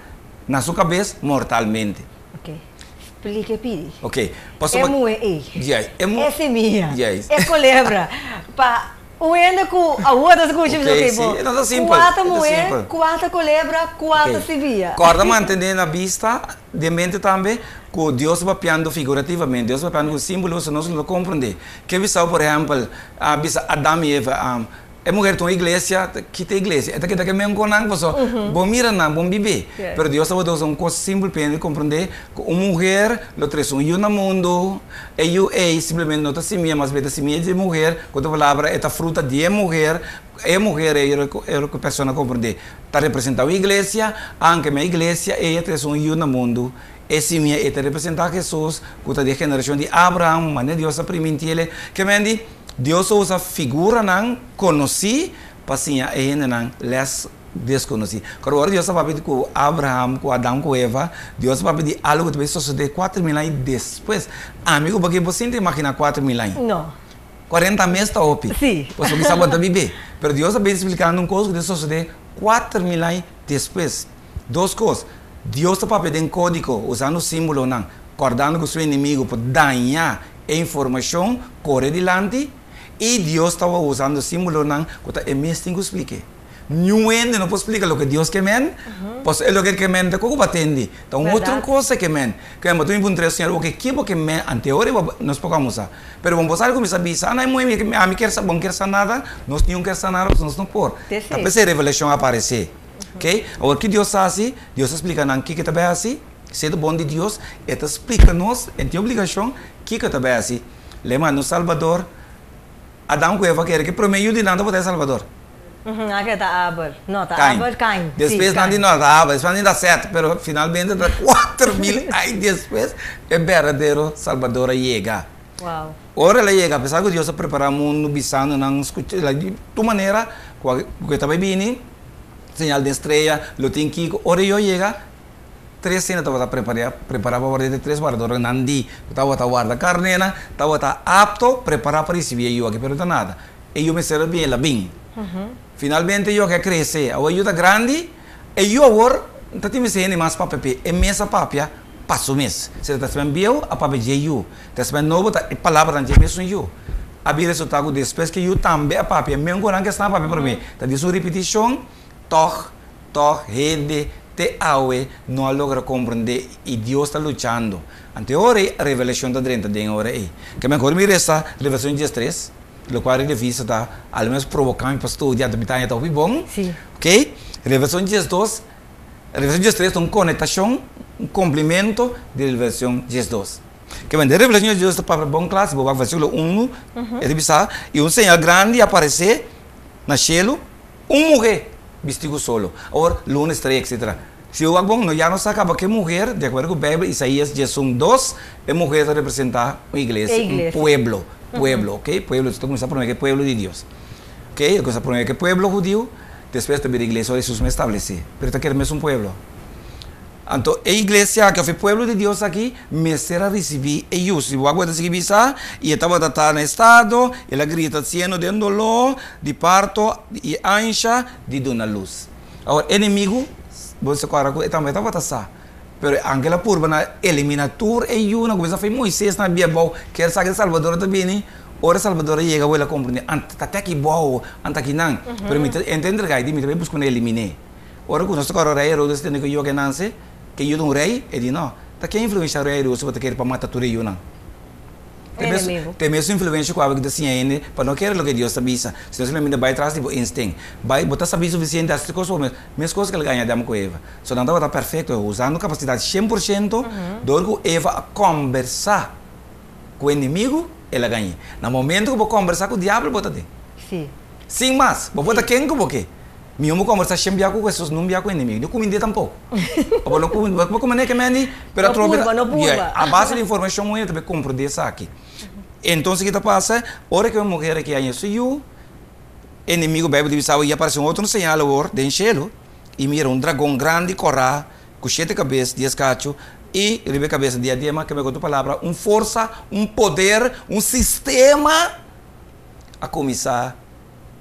na su kabes mortalmente. Ok, splika e pidi. Ok, pasobra. E muhe ei. Yes, e E simia. Yes. E kolebra. Pa un hende ku awor ta skucha bisa ok, bo. Ok, si, e ta simpel. Kua ta muhe, kua ta kolebra, kua ta simia. Kòrda mantené na bista. Den mente tambe ku Dios ta papiando figurativamente, Dios ta papiando ku símbolos, nos no ta komprondé. Ke bisao, por ehèmpel, a bisa Adam i Eva, e muher ta un iglesia, kita iglesia? E ta keda ke men ku nan, pasobra bo mira nan, bo bib'é. Pero Dios tabata usa un kos simpel pa hende komprondé ku un muher lo trese un yu na mundu, e yu ei simplemente no ta simia, mas bien ta simia di e muher, ku otro palabra e ta fruta di e muher, E muher ei ora ku e persona komprendé ta representá un iglesia, anke mi iglesia ei a trese un yu na mundu. E simia ei ta representá Hesus ku ta di e generashon di Abraham, manera Dios a primintí el. Ke men di, Dios a usa figuranan konosí pa siña e hendenan lès deskonosí. Kòrda ora Dios a papia ku Abraham, ku Adam ku Eva, Dios a papia di algu ku ta bai sosodé 4000 aña despues. Ami ku bo ke bo sinti imaginá 4000 aña? No. 40 mes ta hopi. Sí. Pasobra kisa bo ta bibé. Pero Dios a bin splikando un kos ku ta sosodé 4000 aña despues. Dos kos, Dios ta papia den kódigo, usando símbolonan, kòrdando ku su enemigu por dañá e informashon kore dilanti, i Dios tabata usando símbolonan ku ta e mes tin ku splik'é. Niun hende no por splika loke Dios ke men, pasobra e loke ke men ta koko bo a tendi. Ta un otro cosa ke men. Ke men bo ta bin puntra e Señor, oke, ke bo ke men? Ante ora bo nos por kamusa. Pero bo por sa kuminsa bisa, ah, no, ami kier sa, bo no kier sa nada, nos niun kier sa nada, pasobra nos no por. Ta p'esei revelashon a aparesé. Oke? Awor ki Dios ta hasi? Dios ta splika nan kiko e ta bai hasi. Si e ta bon di Dios, e ta splika nos, e tin obligashon, kiko e ta bai hasi. Lema, nos Salbador, Adam ku Eva kere ke promé yu di nan tabata e Salbador. Ake ta Abel. No, ta Cain. Abel, Cain. Sí, Despues nan Cain. di no ta Abel, despues nan di ta Seth, pero finalmente ta 4000 aña despues e berdadero Salbador a yega. Wow. Ora el a yega, apesar ku Dios a prepara mundu bisando nan skucha el a di tur manera ku a ku e ta bai bini, señal den strea, lo tin kiko, ora yo yega, tres hende tabata preparea prepara pa warda e tres wardadornan nan di ku tabata warda karnénan tabata apto prepara pa risibi e yu aki pero no ta nada. E yu mester a bin, el a bin. Finalmente e yu aki a krese. Awor e yu ta grandi, e yu awor no ta tin mester hende mas papia p'e. E mes a papia pa su mes. Si ta Testament Bieu, a papia dje yu. Testament Nobo ta e palabranan dje mesun yu. A bin resultá ku despues ku e yu tambe a papia, men ku nan ke esnan a papia promé. Ta di su ripitishon, tòg, tòg hende te awe no a logra komprendé i Dios ta luchando. Anto e ora ei revelashon ta drenta den e ora ei. Ke mehor mi resa Revelashon 13. Lokual e revista ta al menos provoká mi pa studia, anto mi ta haña ta hopi bon. Sí. Ok? Revelashon 12, Revelashon 13 ta un konektashon, un komplimento di Revelashon 12. Ke men den Revelashon 12 ta papia bon kla, si bo wak versíkulo unu, e ta bisa, I un señal grandi a paresé na shelu, un muhé bistí ku solo. Awor, luna, strea, etsetera. Si bo wak bon, no ya no sa kaba ku e muher, di akuerdo ku Beibel, Isaías 11, dos, e muher ta representá un iglesia, un pueblo, pueblo, ok, pueblo, ta kuminsá promé ku e pueblo di Dios, ok, ta kuminsá promé ku e pueblo hudiu, despues ta bira iglesia ora Hesus mes establesé, pero ta keda mesun pueblo. Anto e iglesia aki òf e pueblo di Dios aki mester a risibí e yu. Si bo wak bo ta sigui bisa, i e tabata ta na estado, el a grita siendo den doló di parto i ansha di duna lus. Awor, enemigu, bo ta kòrda ku e tambe tabata sa. Pero e angel a purba na eliminá tur e yunan ku bisa fei Moises na bia bou, kier sa ku e Salbador ta bini. Ora e Salbador a yega, bo el a komprendé, Ant ta te aki bou, ant aki nan. Pero mi ta, e ta entregá i di mi ta bai buska un eliminé. Ora ku nos ta kòrda rei Herodes tende ku e yu a nanse, ku e yu ta un rei, e di, No, ta ken influenshá rei Herodes ku bo ta kere pa mata tur e yunan? Te mesun influensha ku abo ki ta siña hende pa no kere loke Dios ta bisa, sino simplemente bai tras di bo instinct. Bai, bo ta sabí sufisiente, hasi tur kos bo mes. Meskos ku el gaña Adam ku Eva. So nan tabata perfekto, usando kapasidat 100%, dor ku Eva a kombersá ku enemigu, el a gañ'é. Na momento ku bo kombersá ku diabel, bo ta den. Sin mas, bo por ta ken ku bo ke. Mihó bo kombersá shen bia ku Hesus, no un bia ku enemigu. Ni kumind'é tampoko. Bo no kumind'é, bo kumind'é ke mendi, pero atrobe No purba, no purba. A base di informashon un hende ta bay komprondé esaki. Entonces ke ta pasa? Ora ku e muher aki haña su yu, enemigu, Beibel ta bisa awe, i aparesé un otro señal awor den shelu, i mira un dragon grandi kòrá ku shete kabes, dies kachu, i riba e kabes diadema, ke mei ku otro palabra, un forsa, un poder, un sistema a kuminsá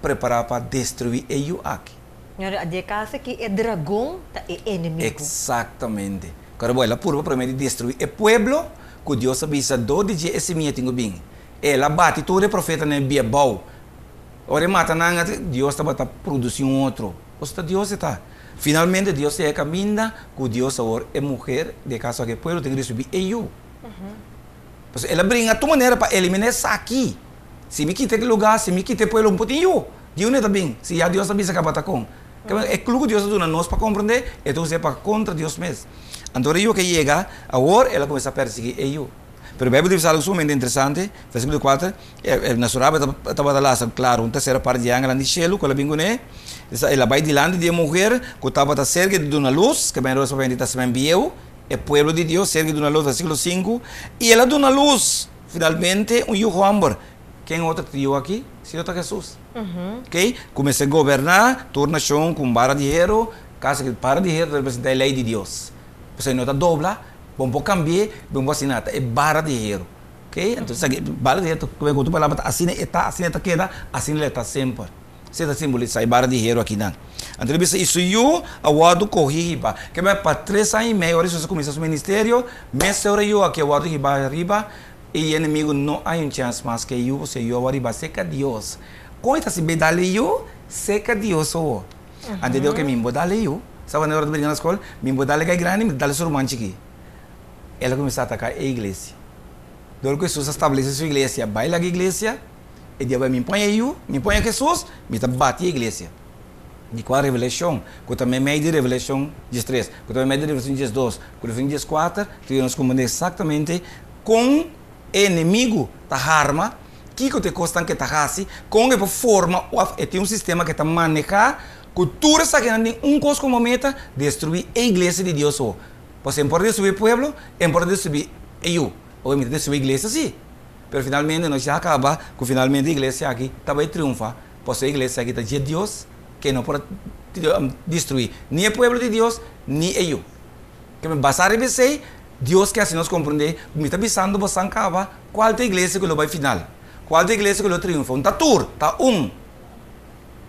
prepará pa destruí e yu aki. Ñor, di e kas aki e dragon ta e enemigu. Eksaktamente. Kòrda bo, el a purba promé di destruí e pueblo ku Dios a bisa dor di dje e simia tin ku bin. El a bati tur e profetanan e bia bou. Ora e mata nan, Dios tabata produsí un otro. Pasobra ta Dios e ta. Finalmente Dios ta yega kaminda ku Dios awor e muher, di e kaso aki e pueblo, tin ku risibí e yu. Pasobra el a bringa tur manera pa eliminá esaki. Si mi kita e lugá, si mi kita e pueblo, mi por tin yu. Di unda e ta bin? Si ya Dios a bisa kaba ta kon. E klu ku Dios a duna nos pa komprendé, e ta us'é pa kontra Dios mes. Anto ora e yu ke yega, awor el a kuminsá persiguí e yu. Pero Beibel ta bisa algu sumamente interesante, versíkulo kuater, na su rabia tabata lasa, klaro, un tersera parti di e angelnan di shelu ku el a bin kuné, el a bai dilanti di e muher ku tabata serka di duna lus, ke ben Herodes papia di Testament Bieu, e pueblo di Dios serka di duna lus, versíkulo sinku, i el a duna lus. Finalmente, un yu hòmber. Ken otro ta yu aki? Si no ta Hesus. Oké? Ku mester goberná tur nashon ku un bara di heru, kasi ku bara di heru ta representá e lei di Dios. Pasobra e no ta dobla, bo no por kambi'é, bo no por hasi nada, ta e bara di heru. Oké? Entonces esaki bara di heru ta, ku otro palabra, ta asina e ta, asina e ta keda, asina el ta semper. Esei ta simbolisá e bara di heru akinan. Anto el bisa, I su yu a wòrdu kohí hiba. Ke men pa tres aña i mei ora Hesus a kuminsá su ministerio, mester ora e yu aki a wòrdu hibá ariba, i e enemigu no a haña un chèns mas ku e yu, pasobra e yu a wòrdu hibá serka Dios. Kon e ta sibi dal e yu? Serka Dios awor. Anto e di, Oke, mi bo dal e yu. Sa wanneer ora ta brinka na skol? Mi bo dal e kai grandi, mi ta dal e su ruman chikí. El a kuminsá ataká e iglesia. Dor ku Hesus a stablesé su iglesia, bai laga e iglesia. E dia bai mi pon e yu, mi pon e Hesus, mi ta bati e iglesia. Di kua Revelashon? Ku ta meimei di Revelashon 13, ku ta meimei di Revelashon 12, ku Revelashon 14, ta yuda nos komprendé eksaktamente kon e enemigu ta harma, kiko ta e kosnan ku e ta hasi, kon e por forma òf e tin un sistema ku e ta manehá ku tur esakinan tin un kos komo meta, destruí e iglesia di Dios so. Pasobra e por destruí e pueblo, e por destruí e yu. Oe mi ta destruí e iglesia si. Pero finalmente nos ya caba cu finalmente iglesia aki ta bay triunfa, pasobra e iglesia aki ta dje Dios ke no por destrui ni e pueblo di Dios ni e yu. Ke men basa riba esey, Dios ke haci nos comprende cu mi ta bisando bosan caba cual ta e iglesia cu lo bay final, cual ta e iglesia cu lo triunfa. Un ta tur, ta un.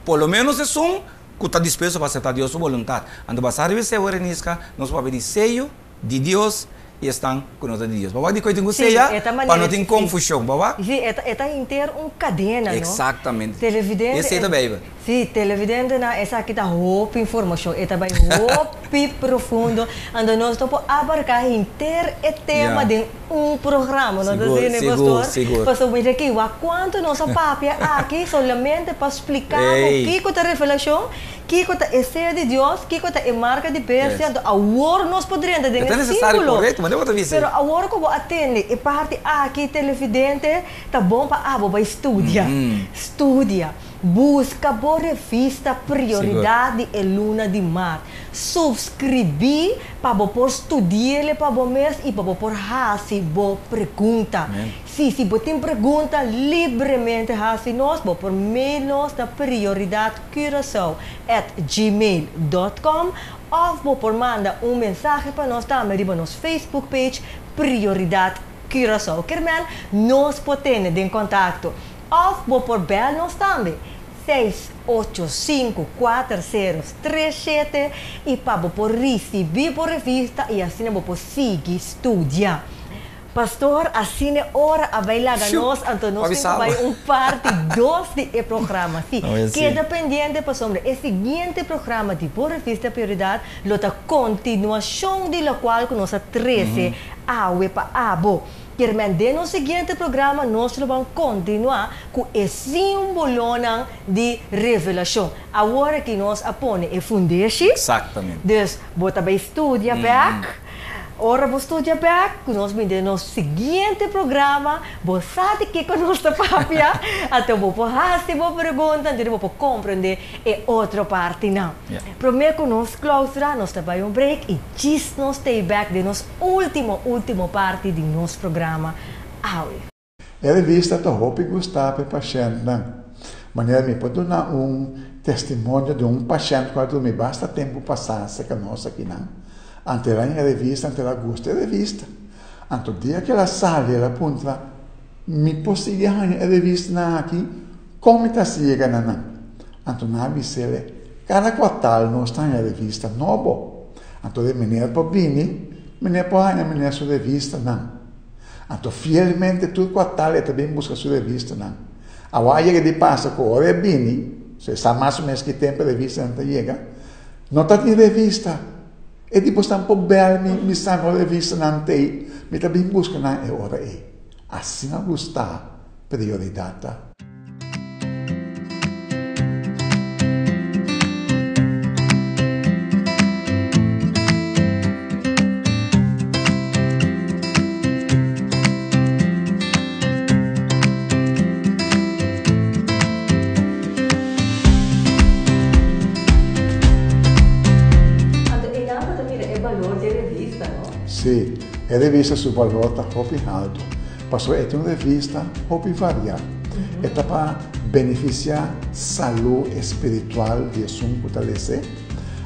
Por lo menos esun cu ta dispuesto pa acepta Dios su boluntad. Anto basa riba esey awor Renisca nos papia di seyo di Dios i esnan ku no ta di Dios. Bo wak dikoi tin ku Sí, seya e ta pa no manera, tin sí. konfushon. Bo wak? Sí, e ta, e ta henter un kadena, no? Eksaktamente. Televidente, Esei ta Beibel. Sí, televidentenan, esaki ta hopi informashon. E ta bai hopi profundo. Anto nos no por abarká henter e tema Ya. den un programa, no ta Sigur, asina, sigur, pastor? sigur. Pasobra mira aki, wak kuantu nos a papia aki solamente pa spliká bo Ey. kiko ta revelashon. Kiko ta e sea di Dios? Kiko ta e marka di bestia? Yes. Anto awor nos por drenta den E ta e nesesario, sirkulo. korekto, manera bo ta bisa. Pero awor ku bo a tende e parti aki, televidente, ta bon pa abo bai studia. Studia. Buska bo revista Prioridat di e luna di mart. Subskribí pa bo por studi'el pa bo mes i pa bo por hasi bo pregunta. Amen. Sí, si bo tin pregunta, libremente hasi nos. Bo por mail nos na prioridatcuracao at gmail dot com òf bo por manda un mensahe pa nos tambe riba nos Facebook page Prioridad Curaçao. Kermel, nos por tene den kontakto. Òf bo por bèl nos tambe 685 4037 i pa bo por risibí bo revista i asina bo por sigui studia. Pastor, asina e ora a bai laga nos, anto nos tin ku bai un parti dos di e programa. Sí, keda pendiente pasobra e siguiente programa di bo revista Prioridat lo ta kontinuashon di lokual ku nos a trese awe pa abo. Kermen den nos siguiente programa nos lo ban kontinuá ku e símbolonan di Revelashon. Awor aki nos a pone e fundeshi. Dus bo ta bai studia bèk. Ora bo studia bèk ku nos bin den nos siguiente programa, bo sa di kiko nos ta papia, anto bo por hasi bo pregunta, anto bo por komprendé e otro partinan. Promé ku nos klaustra, nos ta bai un break i djis nos ta ei bèk den nos último, último parti di nos programa awe. E revista ta hopi gustá pa e pashèntnan. Manera mi por duna un testimonio di un pashènt ku a drumi basta tempu pasá serka nos akinan. Anto el a haña e revista, anto el a gusta e revista. Anto dia ku el a sali el a puntra, Mi por sigui haña e revistanan aki? Kon mi ta hasi yega na nan? Anto nan a bis'el, Kada kuartal nos ta haña revista nobo. Anto di meneer por bini, meneer por haña meneer su revistanan. Anto fielmente tur kuartal e ta bin buska su revistanan. Awor a yega di pasa ku ora e bini, so e sa mas o mes ki tempu e revistanan ta yega, no ta tin revista. E di bosnan por bèl mi bisa mi ora e revistanan t'ei, mi ta bin buska nan e ora ei. Asina gusta Prioridat ta. Anto einan bo ta mira e balor di e revista, no? Sí, e revista su balor ta hopi haltu. Pasobra e ta un revista hopi variá. E ta pa benefisiá salú espiritual di esun ku ta les'é.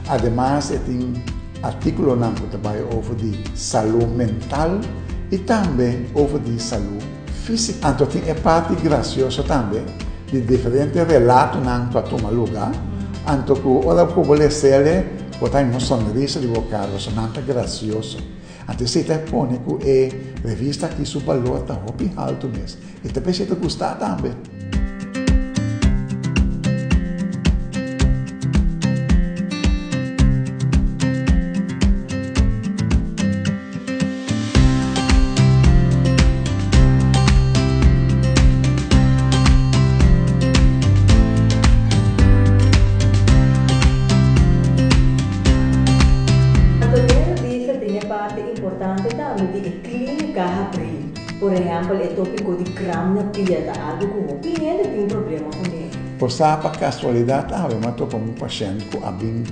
Ademas e tin artíkulonan ku ta bai over di salú mental i tambe over di salú físiko. Anto tin e parti grasioso tambe di diferente relatonan ku a tuma lugá. Anto ku ora ku bo les'é bo ta haña un sonrisa di bo kara pasobra nan ta grasioso. Anto esei ta pone ku e revista aki su balor ta hopi haltu mes. E ta p'esei ta gustá tambe. Anto den revista tin e parti importante tambe di e klínika habrí. Por ehèmpel e tópiko di kram na pia ta algu ku hopi hende tin problema kuné. Por sa pa kasualidat awe mi a topa un pashènt ku a bin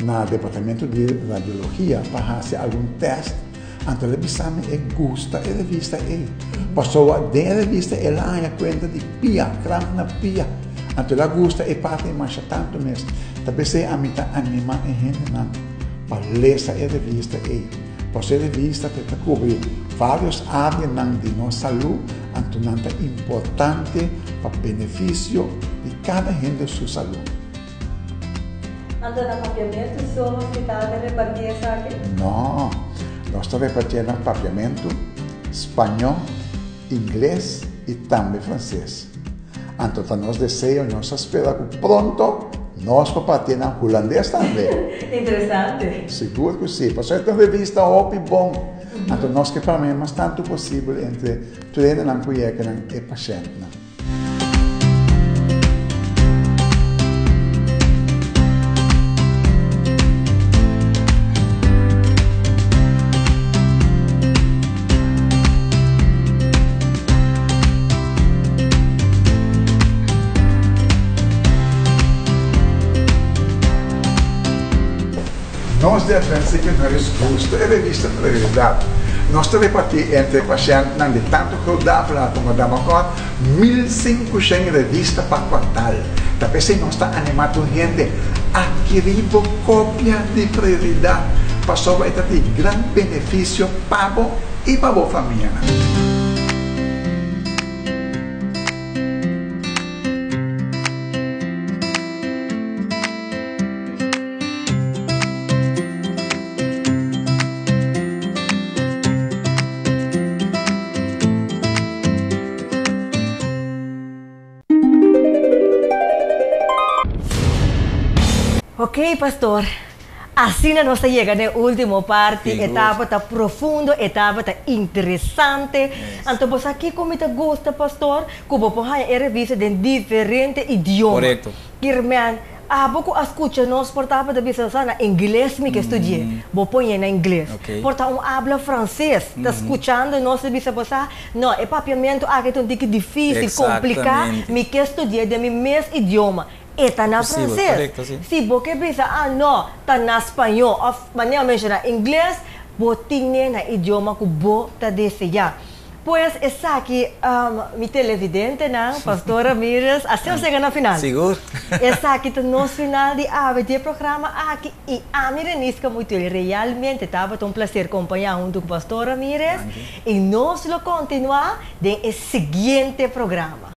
na departamento di radiologia pa hasi algun tèst, anto el a bisa mi e gusta e revista ei. Pasobra den e revista el a haña kuenta di pia, kram na pia. Anto el a gusta e parti ei masha tantu mes. Ta p'esei ami ta animá e hendenan pa lesa e revista ei. Pasobra e revista te ta kubri vários áreanan di nos salú, anto nan ta importante pa benefisio di kada hende su salú. Anto na Papiamentu so hospital ta repartí esaki? No, nos ta repartié na Papiamentu, Spañó, Ingles i tambe Franses. Anto ta nos deseo i nos ta spera ku pronto nos por partié na Hulandes tambe. Interesante. Sigur ku si, pasobra e ta un revista hopi bon. Anto nos ke pamia mas tantu posibel entre tur hendenan ku yega nan e pashèntnan. Nos di Advent Ziekenhuis gusta e revista Prioridad. Nos ta reparti entre pashèntnan di tantu Goudafla komo Damacor 1500 revista pa kuartal. Ta p'esei nos ta animá tur hende adkirí bo kopia di Prioridad pasobra e ta di gran benefisio pa bo i pa bo famianan. Ok, pastor. Asina nos a yega na último parti, Sigur. E tabata profundo, e tabata interesante. Anto, bo aki kon mi ta gusta, pastor, ku bo por e revista den diferente idioma. Korekto. Irmão, abo ku a skucha nos por tabata bisa sa na ingles mi ke studia. Bo por na ingles. Por ta un habla franses, ta skuchando nos bisa bo sa, no, e papiamentu aki ta un tiki difísil, kompliká, mi ke studia den mi mes idioma. E ta na Posibel, franses. Korekto, si. Si bo ke bisa, ah no, ta na spañó, òf manera menshoná ingles, bo tin na idioma ku bo ta deseá. Pues esaki, mi televidentenan, Pastor Ramirez, asina nos yega na final. Sigur. Esaki ta nos final di awe di programa aki i ami, Renisca Mutuel, realmente tabata un plaser kompañá huntu ku Pastor Ramirez i nos lo kontinuá den e siguiente programa.